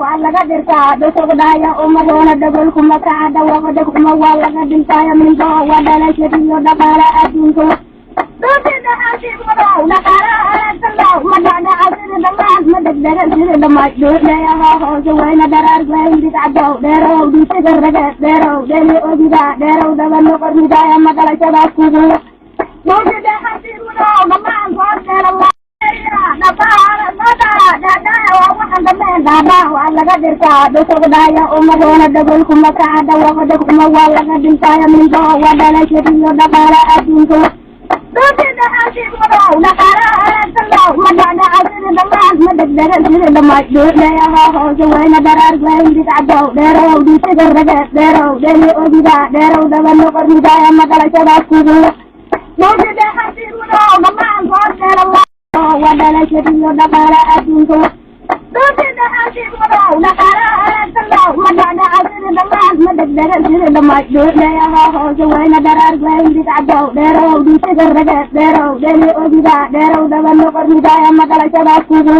Waa laga dhirtaa dhusugdhaya umadoona dhagolkuma kaca dhawaaqo dhegxuma waa laga dhintaya minto waa dhalashadiyo dhaqaala adduunka ma dhacdhaca sidi dhammaan ma degdega sidi dhammaay dhuudhayaha hoose weyna dharaar weyn bidcado dheerow dhiisiga rage dheerow dheli ogida dheerow dabano qornidaaya ma dhalashadaas kugu waa laga dhirtaa dhusugdhaya umadoona dhagolkuma kaca dhawaaqo dhegxuma waa laga dhintaya minto waa dhalashadiyo dhaqaala adduunka ma dhacdhaca sidi dhammaan ma degdega sidi dhammaay dhuudhayaha hoose weyna dharaar weyn bidcado dheerow dhiisiga rage dheerow dheli ogida dheerow dabano qornidaaya ma dhalashadaas kugu waa dhalashadiyo dhaqaala adduunka ma dhacdhaca sidi dhammaan ma degdega sidi dhammaay dhuudhayaha hoose weyna dharaar weyn bidcado dheerow dhiisiga rage dheerow dheli ogida dheerow dabano qornidaaya ma dhalashadaas kugu.